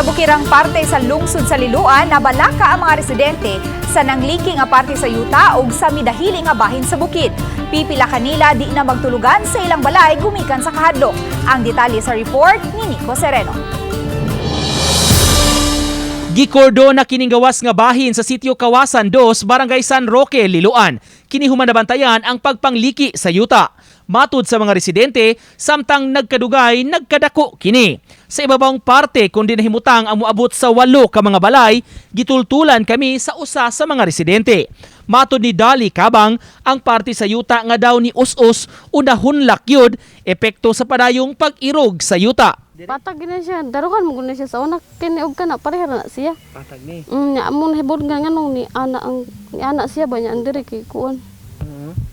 Sa bukirang parte sa lungsod sa Liloan, nabalaka ang mga residente sa nangliki nga parte sa yuta ug sa midahili nga bahin sa bukid. Pipila kanila di na magtulugan sa ilang balay gumikan sa kahadlok. Ang detalye sa report ni Nico Sereno. Gikordo na kining gawas nga bahin sa sitio Kawasan 2, Barangay San Roque, Liloan. Kini human nabantayan ang pagpangliki sa yuta. Matud sa mga residente, samtang nagkadugay, nagkadako kini. Sa ibabang parte kung di nahimutang ang moabot sa 8 ka mga balay, gitultulan kami sa usa sa mga residente. Matod ni Dali Kabang, ang parte sa yuta nga daw ni us-us unahunlak yun, epekto sa padayong pag-irog sa yuta. Patag gina siya, daruhan mo gina siya sa una kini og kana pareha ra na siya. Patag ni. Nya amo nahibot nga nganong ni ana ang ni ana siya ba nya andiri kay kuan.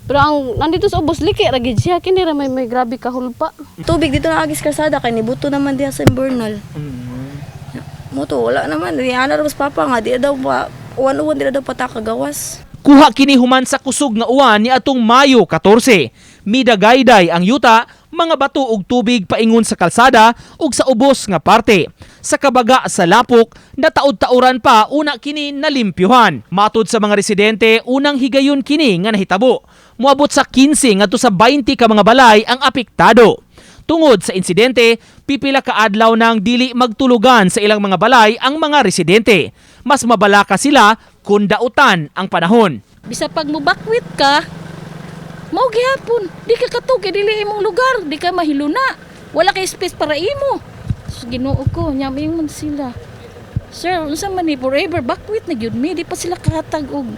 Pero ang nandito sa ubos liki ra gid siya, kini ra may grabe ka hulpa. Tubig dito na agis kalsada kay nibuto naman diha sa imburnal. Mo to wala naman di ana ra mas papa nga di daw pa uwan-uwan di daw pata kagawas. Kuha kini human sa kusog nga uwan ni atong Mayo 14. Midagayday ang yuta, mga bato ug tubig paingon sa kalsada ug sa ubos nga parte. Sa kabaga sa lapok, nataod-tauran pa una kini nalimpyuhan. Matud sa mga residente, unang higayon kini nga nahitabo. Moabot sa 15 ngadto sa 20 ka mga balay ang apektado. Tungod sa insidente, pipila ka adlaw nang dili magtulugan sa ilang mga balay ang mga residente. Mas mabalaka sila kung dautan ang panahon. Bisa pag mubakwit ka, mao gihapon, di ka katug kay dili imong lugar, di ka mahiluna. Wala kay space para imo. So, Ginoo ko, nya ingon sila. Sir, unsa man ni forever bakwit na gyud mi, di pa sila kahatag og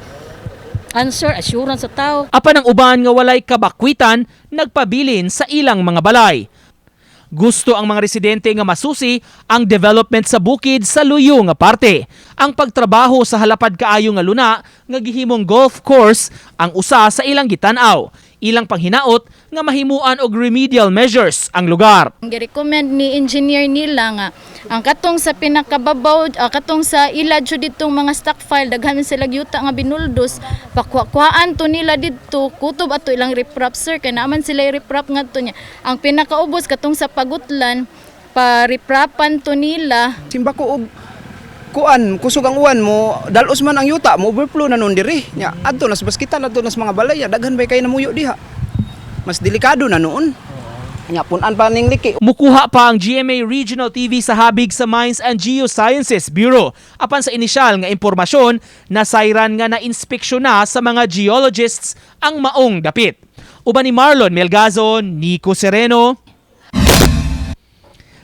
answer, assurance sa tao. Apan ang uban nga walay kabakwitan, nagpabilin sa ilang mga balay. Gusto ang mga residente nga masusi ang development sa bukid sa luyo nga parte. Ang pagtrabaho sa halapad kaayo nga luna nga gihimong golf course ang usa sa ilang gitan-aw. Ilang panghinaot nga mahimuan og remedial measures ang lugar. Ang Girecommend ni engineer nila nga ang katong sa pinakababaw, katong sa ila jud ditong mga stock file, daghan man sila yuta nga binuldos, pakuha-kuhaan to nila didto, kutob ato ilang riprap, sir, kay naaman sila riprap ngadto niya. Ang pinakaubos katong sa pagutlan, pa-riprapan to nila. Simba ko og kuan, kusog ang uwan mo, dalos man ang yuta mo, overflow na nun diri. Nya adto nas baskitan, adto nas mga balay, daghan bay kay namuyo diha. Mas delikado na noon. Nya punan pa ning liki. Mukuha pa ang GMA Regional TV sa habig sa Mines and Geosciences Bureau. Apan sa inisyal nga impormasyon, nasayran nga na-inspeksyon na sa mga geologists ang maong dapit. Uban ni Marlon Melgazo, Nico Sereno,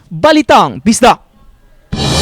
Balitang Bisdak.